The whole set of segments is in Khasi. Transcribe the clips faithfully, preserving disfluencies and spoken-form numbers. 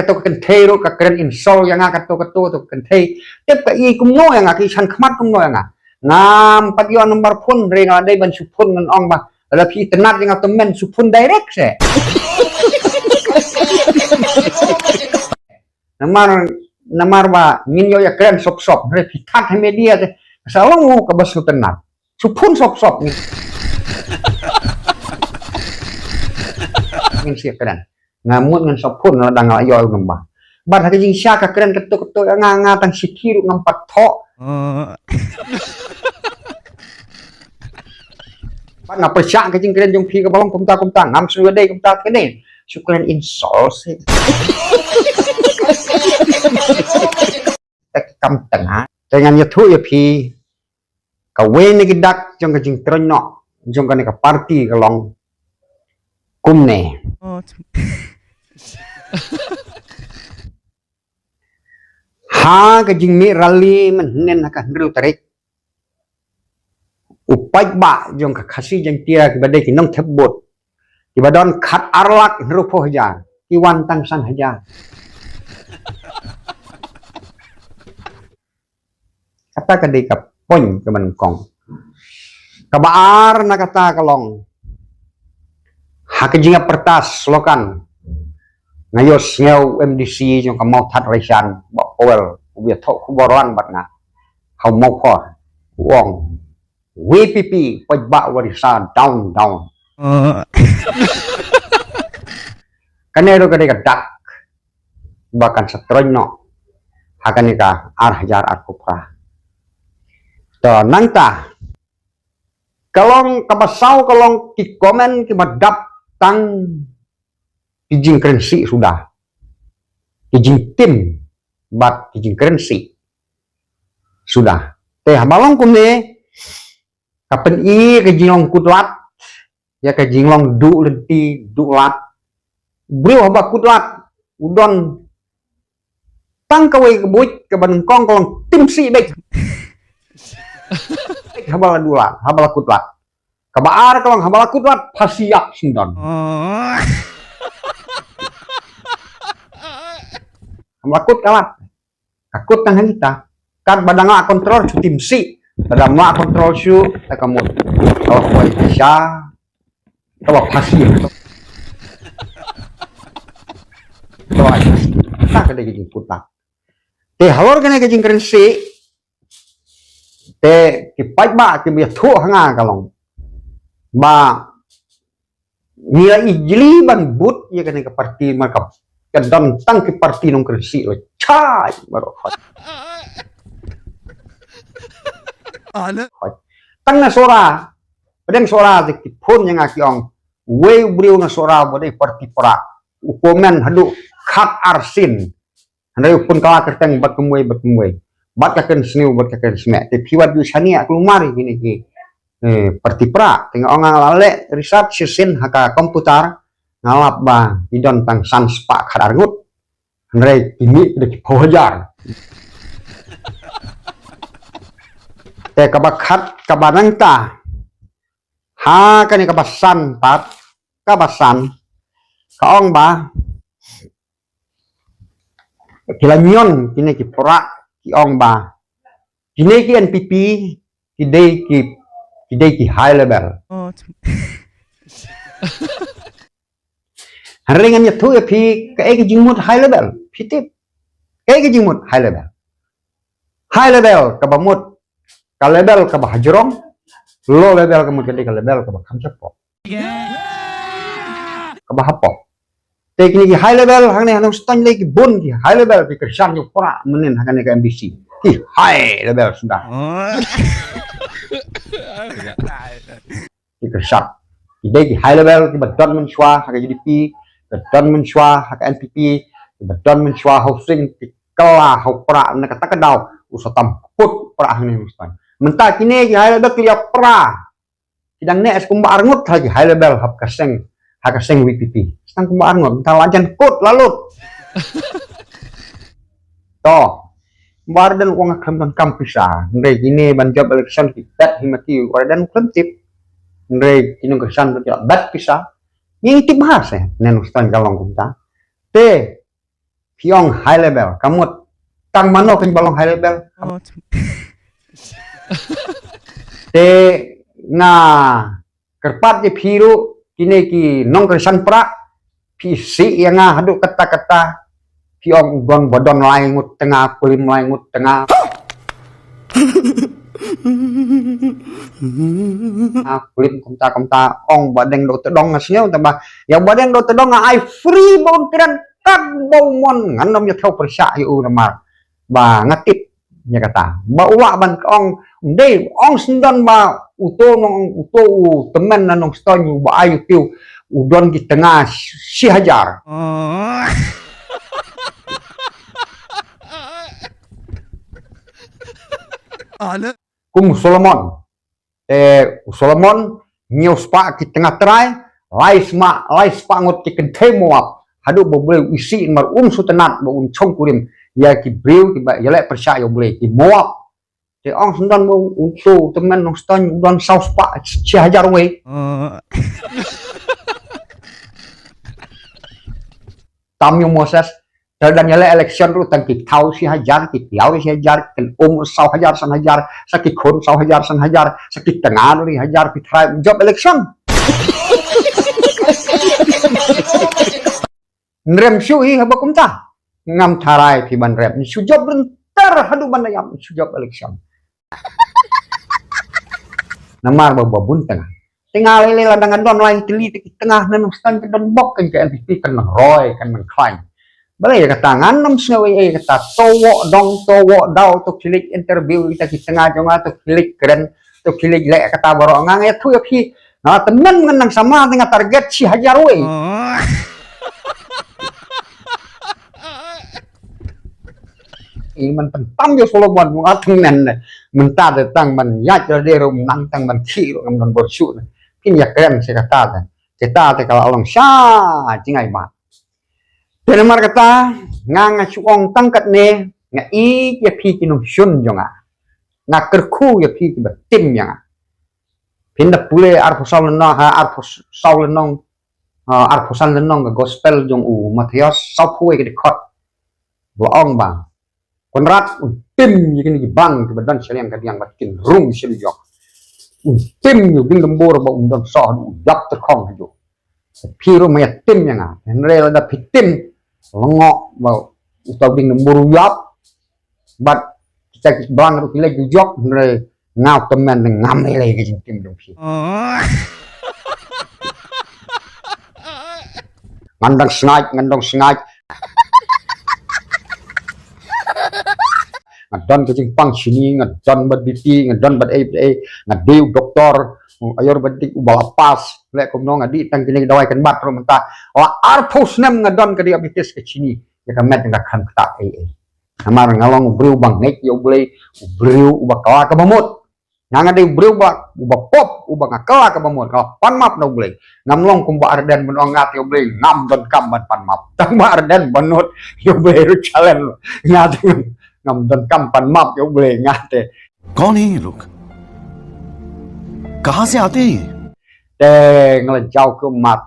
Kato ka kynthei ruh ka kren insult ïa nga, kato kato to ka kynthei. Tip ka i kumno ïa nga, ka i shan khmat kumno ïa nga. Ngam pat ïoh number phone, re nga dei ban shu phone ngan ong ba la phi itynnad ïa nga to men shu phone direct se. Namar, namar ba ngin ïoh ïa kren sop sop, re phi that ha media te. Sa long u kaba shu tynnad. Shu phone sop sop. Ngin shu ïa kren. Nga mut ngan sa phone lada nga la ïoh u number. Bad ha ka jingshisha ka kren kato kato ïa nga, nga tang shithi ruh ngam pat thoh. Bad nga pyrshah ka jingkren jong phi kaba long kumta kumta, ngam sngewdei kumta kane. Shu kren insult se. Te kam tang ha. Te ngan ïathuh ïa phi. Kawei na ki dak jong ka jingtroiñ noh jong kane ka party ka long kumne. Ha ka jingmih rally mynhynnin ha ka hynriew tarik, u paidbah jong ka Khasi Jaiñtia kiba dei ki nongthep vote, kiba don khat ar lak hynriewphew hajar, ki wan tang san hajar. Kata ka dei ka point kaba nyngkong. Kaba ar na kata ka long, ha ka jingïapyrta slogan, nga ïohsngew u M D C jong ka Mawthadraishan, Bah Powell, u ba ïathoh khubor lang bad nga ha u Mawkhor, u ong, V P P, paidbah Warisa down, down. Kane ruh ka dei ka dak ba kan sa troiñ noh ha kane ka ar hajar arphew phra. To nangta ka long kaba saw ka long ki comment kiba dap tang ki jingkren sih suda, ki jingtim bad ki jingkren sih suda. Te haba long kumne ka pyni ka jinglong kut lad ïa ka jinglong duh lynti duh lad. Briew haba kut lad u don tang kawei ka buit kaba nyngkong ka long tim sih beit. Beit haba la duh lad, haba la kut lad. Kaba ar ka long haba la kut lad phasi ïap sngewdon. Haba la kut ka lad. Ka kut tang ha kita. Katba dang la control shu tim sih. Lada ym la control shuh, te ka mut. Kaba poi sha, kaba phasi. Kaba phasi. Kata ka dei ka jingkut lad. Te halor kane ka jingkren sih, te ki paidbah kiba ïathuh ha nga ka long ba ngi la ijli ban bud ïa kane ka party, namar ka don tang ki party nongkren sih la chai baroh. Hoi. Tang na Sohra, pdeng Sohra te ki phone ïa nga ki ong, uwei u briew na Sohra ba dei party prah, u comment haduh khat ar sien. Hynrei u pynkylla kyrteng bad kumwei bad kumwei, bad ka kren sniew bad ka kren smiej. Te phi wat ju shaniah kulmar ïa kine ki, eh, party prah. Te nga ong nga la leh research shisien ha ka computer, nga lap ba ki don tang san spah khat ar ngut. Hynrei ki mih da ki phew hajar. Te kaba khat, kaba nangta, ha kane kaba san pat, kaba san, ka ong ba ki la ñion kine ki prah, ki ong ba kine ki N P P ki dei ki, ki dei ki high level. Hynrei ngan ïathuh ïa phi kaei ka jingmut high level, phi tip? Kaei ka jingmut high level? High level kaba mut ka level kaba hajrong, low level ka mut ka dei ka level kaba kham shapoh. Kaba hapoh. Te kine ki high level hangne ha Nongstoiñ lei ki bun ki high level ki kyrshan ki prah mynnin ha kane ka M D C. Ki high level suda. Ki kyrshan. Ki dei ki high level kiba don mynshuwa ha ka U D P, kiba don mynshuwa ha ka N P P, kiba don mynshuwa ha u Sing, ki kylla ha u prah na kata ka daw u sa tam put prah hangne ha Nongstoiñ. Mynta kine ki high level ki la prah. Ki dang neh sa kumba arngut ha ki high level ha ka seng, ha ka seng V P P. Sa tang kumba arngut, mynta la jan kut la lut. To. Ba dang ong khlem donkam pisa. Hynrei kine ban jop election ki bet hi ma ki, ba dang khlem tip. Hynrei kine kyrshan ban jop bet pisa. Ngi tip bha se, ne Nongstoiñ ka long kumta. Te Phi ong high level, ka mut tang mano kan ba long high level. Te nga kyrpad ïa phi ruh, kine ki nongkyrshan prah, phi sih ïa nga haduh katta katta. Phi ong don ba don lai ngut tnga, pulim lai ngut tnga. Ah, pulim kumta kumta, ong ba deng do tdong nga sngew, tang ba ïa ba deng do tdong nga ai free ba un kren kat ba u mon, ngan nym ïa thew pyrshah ïa u namar ba nga tip ïa kata. Ba u lah ban ka ong, dei, ong sendon ba uto nong, uto u tymmen na Nongstoiñ u ba ai u tiew u don ki tnga shi hajar. Kum u Solomon. Te u Solomon, hynñiew spah ki tnga trai, lai spah, lai spah ngut ki kynthei Moab. Haduh ba u Blei u isih namar um sngewtynnat ba un shongkurim ïa ki briew kiba ïaleh pyrshah ïa u Blei, ki Moab. Te ong sendon ba uto u tymmen Nongstoiñ u don saw spah shi hajar wei. Tam ïa u Moses, te dang ïaleh election ruh tang ki thaw shi hajar, ki tiaw shi hajar, ki um saw hajar, san hajar, sa ki khun saw hajar, san hajar, sa ki tnga ruh hajar, ki trai jop election. Nrem shu hi haba kumta. Ngam tharai phi ban rem. Shu jop rynter haduh ban da ïap, shu jop election. Namar ba ba bun tnga. Tnga lei lei lada nga don lai tylli te ki tnga na Nongstoiñ ka don bok kan ka N P P kan nang roi kan nang khlaiñ. Balei kata ngan nym sngew ei ei kata to woh dong to woh daw to khie leit interview kita ki tnga jong nga to khie leit kren to khie leit leh kata baroh nga nga ïathuh ïa phi. Nga la tymmen ngan nang sama te nga target shi hajar wei. I man tang tam ïa Solomon nga tang nen ne. Mynta te tang man ïaid lade ruh nang tang man khih ruh ngam don bor shuh ne. Phin ïa kren shi kata te. Kita te ka la long sha jngai ma. Te namar kata nga nga shu ong tang katne nga ïeit ïa phi ki nongshun jong nga. Nga kyrkhu ïa phi kiba tim ïa nga. Phin da pule arphew saw lynnong, ha, arphew saw lynnong, ha, arphew san lynnong ka gospel jong u Mathaios, sawphew wei ka dkhot. Ba ong ba Konrad un tim ïa kine ki bang kiba don sha liang ka diang bad kin rung sha dujok. Un tim ïa u dieng dymbur ba un don soh u ïap tyrkhong hajuh. Phi ruh ma ïa tim ïa nga. Hynrei lada phi tim lyngngoh ba uta u dieng dymbur u ïap bad kita ki bang ruh ki leit dujok, hynrei nga u tymmen ne ngam lei lei ka jingtim jong phi. Ngan dang sngaid, ngan dang sngaid. Nga don ka jingpang shini, nga don bad B P, nga don bad ei bad ei, nga dei u doktor, u ayurvedic uba la pass, leh kumno nga dei tang kine ki dawai kynbat ruh mynta. La arphew snem nga don ka diabetes ka shini, ïa ka met nga kham ktah ei ei. Namar nga long u briew uba ngeit ïa U Blei, u briew uba kylla kaba mut. Nga nga dei u briew uba, uba pop, uba nga kylla kaba mut, nga la pan map na U Blei. Ngam long kumba Ardent ban ong nga te ïa U Blei ngam donkam ban pan map. Tang ba Ardent ba nud ïa U Blei ruh challenge. Nga te ngam, ngam donkam pan map ïa U Blei nga te. कौन है ये लोग? कहाँ से आते हैं ये? Te nga la jaw khmat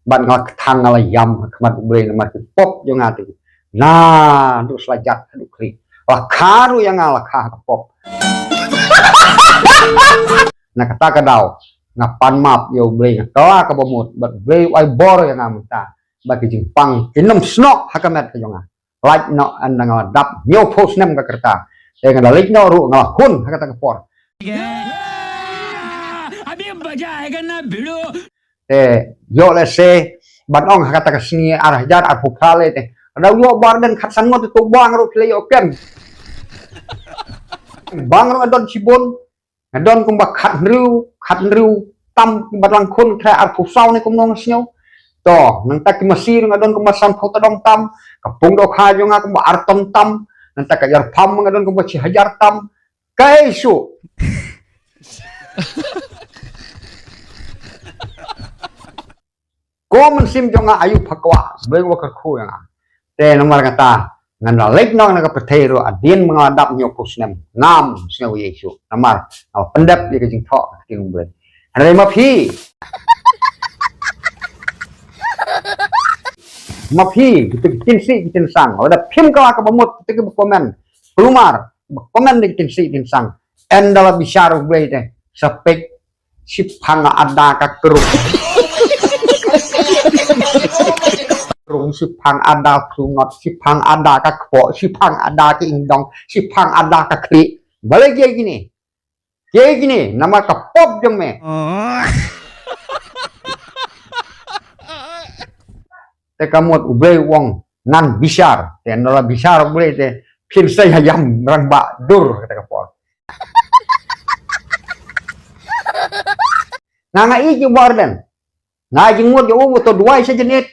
bad nga la kthang, nga la ïam ha khmat U Blei namar ki pop jong nga te. Naduh sla jat haduh khlieh. La kha ruh ïa nga la kha ha ka pop. Na kata ka daw nga pan map ïa U Blei, nga kylla kaba mut bad U Blei u ai bor ïa nga mynta. Bad ki jingpang kin ym snoh ha ka met ka jong nga. Lait noh, ynda nga la dap hynñiewphew snem ka rta. Te nga la leit noh ruh nga la hun ha kata ka por. अभी मजा आएगा ना भिड़ू। Te ïoh lehse ban ong ha kata ka sngi ar hajar arphew phra lei te. Lada ïoh ba Ardent khatsan ngut te to bang ruh phi la ïoh kem. Bang ruh nga don shibun. Nga don kumba khathynriew, khathynriew tam kiba dang khun, trai arphew saw ne kumno nga sngew. To, nangta ki masi ruh nga don kumba sanphew tdong tam, ka pung dohkha jong nga kumba ar ton tam, nangta ka ïarpham nga don kumba shi hajar tam. Kaei shuh. Ko mynsiem jong nga ayu pha kwah, Blei wa kyrkhu ïa nga. Te namar kata ngan da leit noh na ka pyrthei ruh hadien ba nga la dap hynñiewphew snem. Ngam sngew ïa shuh namar nga la pyndep ïa ka jingthoh ka ktien U Blei. Hynrei ma phi. Ma phi, kita ki tin sih, ki tin sang. Lada phim ka la ka ba mut, kita ki ba komen. Pelumar, ba komen da ki tin sih, tin sang. Ynda la bishar U Blei te. Sa peit, shiphang ada ka krung. Krung shiphang ada klungot, shiphang ada ka kpoh, shiphang ada ka ingdong, shiphang ada ka khlieh. Balei ki ïa kine? Ki ïa kine, namar ka pop jong me. Te ka mut U Blei u ong ngan bishar, te ynda la bishar U Blei te phin sa ïam rangbah dur kata ka por. Nga nga i ki Bah Ardent. Nga jingmut ïa u to duwai sa janit.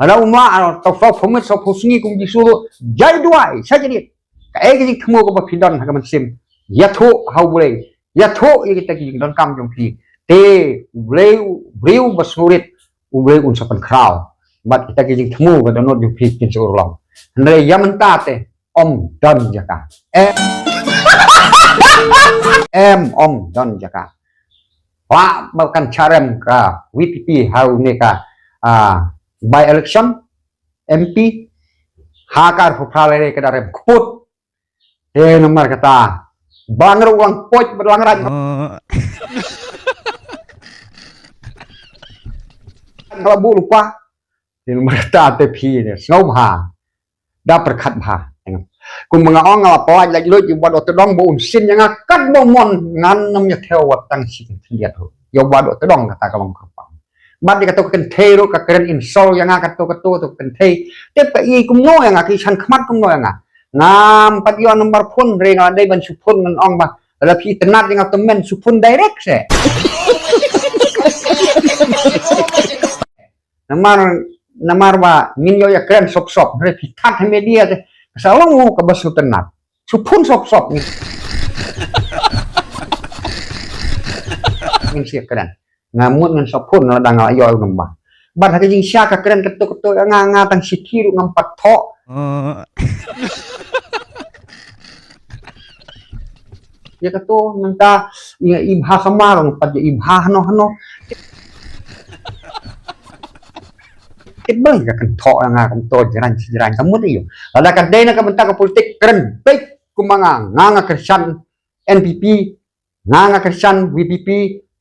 Haba u mlah to phew phew miet phew phew sngi kum u Jisu ruh, jai duwai sa janit. Kaei ka jingthmu kaba phi don ha ka mynsiem? Ïathuh ha U Blei. Ïathuh ïa kita ki jingdonkam jong phi. Te U Blei u briew ba sngewrit, U Blei un sa pynkhraw. Bad kita ki jingthmu ka dohnud jong phi kin sa urlong. Hynrei ïa mynta te ym don jaka. Em, em ym don jaka. Lah ba kan sha rem ka VPP ha une ka, ah, by election MP. Ha ka arphew phra lei ka da rem kput. Te namar kata ba ngan ruh lang poit ba lang raj. Nga la buh lypa. Te namar kata te phi ne sngewbha da pyrkhat bha. Kumba nga ong, nga la pynlait lait lut ïa u Bah Dohtdong ba un sien ïa nga katba u mon, ngan ym ïa thew wat tang shi khyndiat ruh ïa u Bah Dohtdong, kata ka long kyrpang. Bad ïa kato ka kynthei ruh ka kren insult ïa nga, kato kato, kato ka kynthei. Tip ka i kumno ïa nga, ka i shan khmat kumno ïa nga. Ngam pat ïoh number phone, hynrei nga la dei ban shu phone ngan ong ba lada phi itynnad ïa nga to men shu phone direct seh. Namar, namar ba ngin ïoh ïa kren sop sop, hynrei phi that ha media te ka sa long u kaba sngewtynnad. Shu phone sop sop ngin, ngin sa ïa kren. Nga mut ngan sa phone lada nga la ïoh u number. Bad ha ka jingshisha ka kren kato kato ïa nga, nga tang shithi ruh ngam pat thoh. Ïa kato nangta ïa i bha samar, ngam pat ïa i bha hano hano. Kit ba ka kan thoh ïa nga kumto jrang jrang ka mut ïa. Lada ka dei na ka bynta ka politik kren beit kumba nga, nga nga kyrshan NPP, nga nga kyrshan VPP,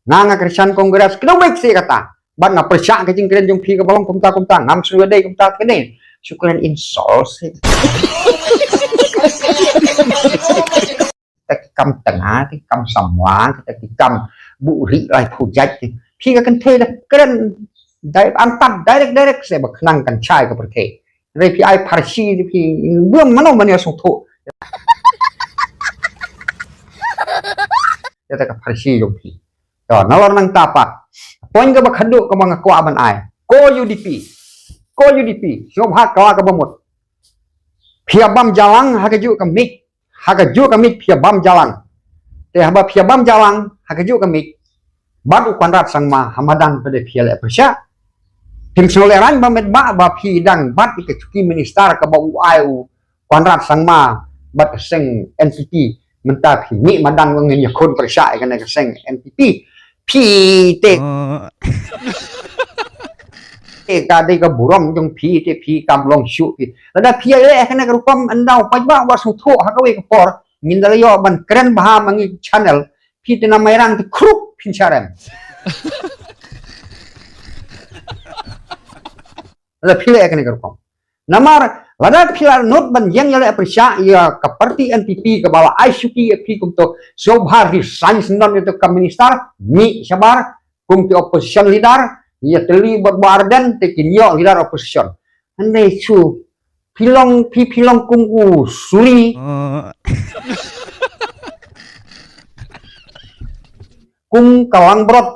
nga nga kyrshan Congress, kdew beit seh kata. Bad nga pyrshah ka jingkren jong phi kaba long kumta kumta, ngam sngewdei kumta kane. Shu kren insult seh. Kita ki kam tnga, kita ki kam samla, kita ki kam buhrieh laiphew jait. Phi ka kynthei da kren dei, an pat direct direct seh ba khnang kan shai ka pyrthei. Hynrei phi ai pharshi, phi bym mano mano sngewthuh. Kata ka pharshi jong phi. To, nalor nangta pat. Point kaba khadduh kaba nga kwah ban ai. Ko UDP. Ko UDP. Sngewbha kala kaba mut. Phi ïa bam jalang ha kajuh ka miej. Ha kajuh ka miej phi ïa bam jalang. Te haba phi ïa bam jalang ha kajuh ka miej bad u Conrad Sangma, ha madan pat de phi ïa leh pyrshah. Phim sngew lehraiñ ba met ba, ba phi dang bat ïa ka chuki minister kaba u ai u Conrad Sangma bad ka seng NPP. Mynta phi mih madan ba ngin ïakhun pyrshah ïa kane ka seng NPP. Phi te, te ka dei ka burom jong phi te phi kam long shuh phi. Lada phi ïa leh kane ka rukom, ynda u paidbah u sngewthuh ha kawei ka por, ngin da la ïoh ban kren bha ma ngi channel. Phi te na Mairang te khruk phin sha rem. Lada phi leh kane ka rukom. Namar lada phi la nud ban ïeng ïa leh pyrshah ïa ka party NPP kaba la ai shuki ïa phi kumto, sngewbha resign syndon ïa to ka minister, mih shabar kum ki opposition leader, ïa tylli bad Bah Ardent te kin ïoh leader opposition. Hynrei shu phi long, phi, phi long kum u suri, kum ka langbrot,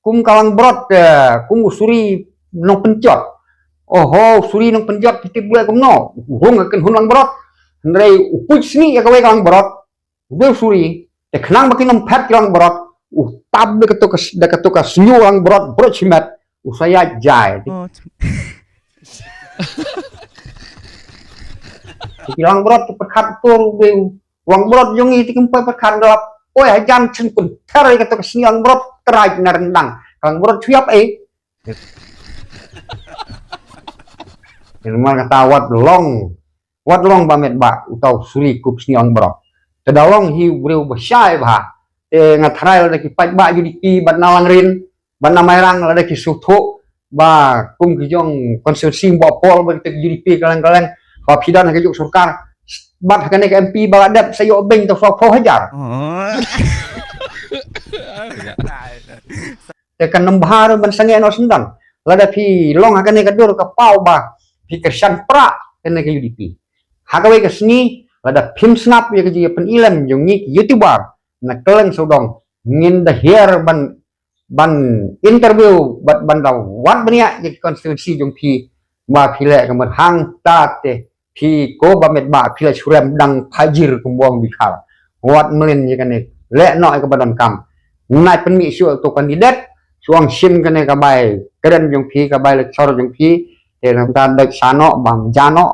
kum ka langbrot, eh, kum u suri Nongpynjot. Oho, u suri Nongpynjot phi tip u leh kumno? U rung ha ka kynhun langbrot. Hynrei u puj snieh ïa kawei ka langbrot, u dei u suri. Te khnang ba kin ym phet ki langbrot, u tap da kato ka, da kato ka sniew langbrot, brot shimet, u sa ïaid jai. Ki langbrot ki pyrkhat tur, u dei u langbrot jong ngi te kim poi pyrkhat. Oi hajan, chen kun ther ïa kato ka sniew langbrot, trai na ryndang. Ka langbrot shu ïap ei. Namar kata wat long, wat long ba met ba uta u Suri Kup Sniang Brok. Te da long hi u briew ba shai bha. Te nga tharai lada ki paidbah U D P bad na Langrin bad na Mairang lada ki sngewthuh ba kum ki jong constituency Mbohpor bad kita ki U D P kylleng kylleng ba phi don ha ka juk sorkar bad ha kane ka M P ba la dep sa ïoh beiñ tang saw phew hajar. Te kan ym bha ruh ban sangeh noh sendang. Lada phi long ha kane ka dur ka paw ba phi kyrshan pra kane ka U D P. Ha kawei ka sngi lada phim sngap ïa ka jingïapynilem jong ngi ki YouTuber na kylleng sawdong, ngin da hiar ban, ban interview bad ban da wad bniah ïa ki constituency jong phi ba phi leh ka mut hangta te phi ko ba met ba phi la shu rem dang phajir kum bong bikhar. Wat mlien ïa kane, leh noh ïa kaba donkam. Nai pynmih shuh to candidate, shu ong shim kane ka bai kren jong phi, ka bai lecture jong phi, te nangta dei sa noh bam ja noh.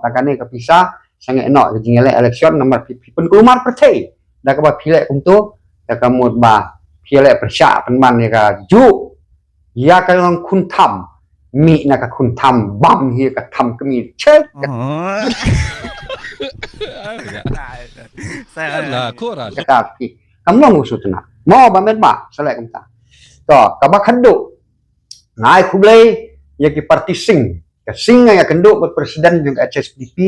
Ta kane ka pisa sangeh noh ka jingïaleh election namar phi, phi pynkulmar pyrthei da kaba phi leh kumto, da ka mut ba phi leh pyrshah pynban ïa ka juk ïa ka long khun tham, mih na ka khun tham bam hi ka tham kmie. Chek. Sa la khora. Kata phi kam long u sutna mo ba met ba sa leh kumta. To kaba khadduh ngai khublei ïa ki parti sing, ka sing nga ïa kynduh bad president jong ka H S P D P.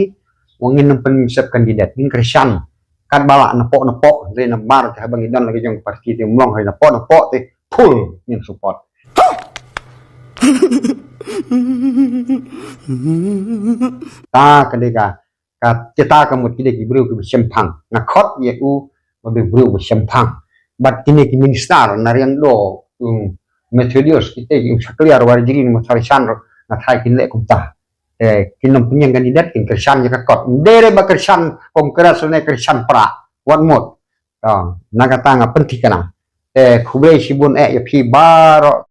Wa ngin nym pynsep kandidat ngin kyrshan katba lah napoh napoh dei namar te haba ngi don lagi jong parti te mlong hai napoh napoh te full ngin support. Ta ka dei ka, ka tita ka mut ki dei ki briew ki ba shemphang. Nga khot ïa u ba dei briew ba shemphang. Bad kine ki minister na riang do, um, Methodius kita ki um Shakliar Warjri ni Mathari Chan nga thai kin leh kumta. Eh, kin nym pynïeng kandidat kin kyrshan ïa ka kot. Dei re ba kyrshan Congress ne kyrshan pra. Wat mut. To, na kata nga pynthikna. Te khublei shibun eh ïa phi baroh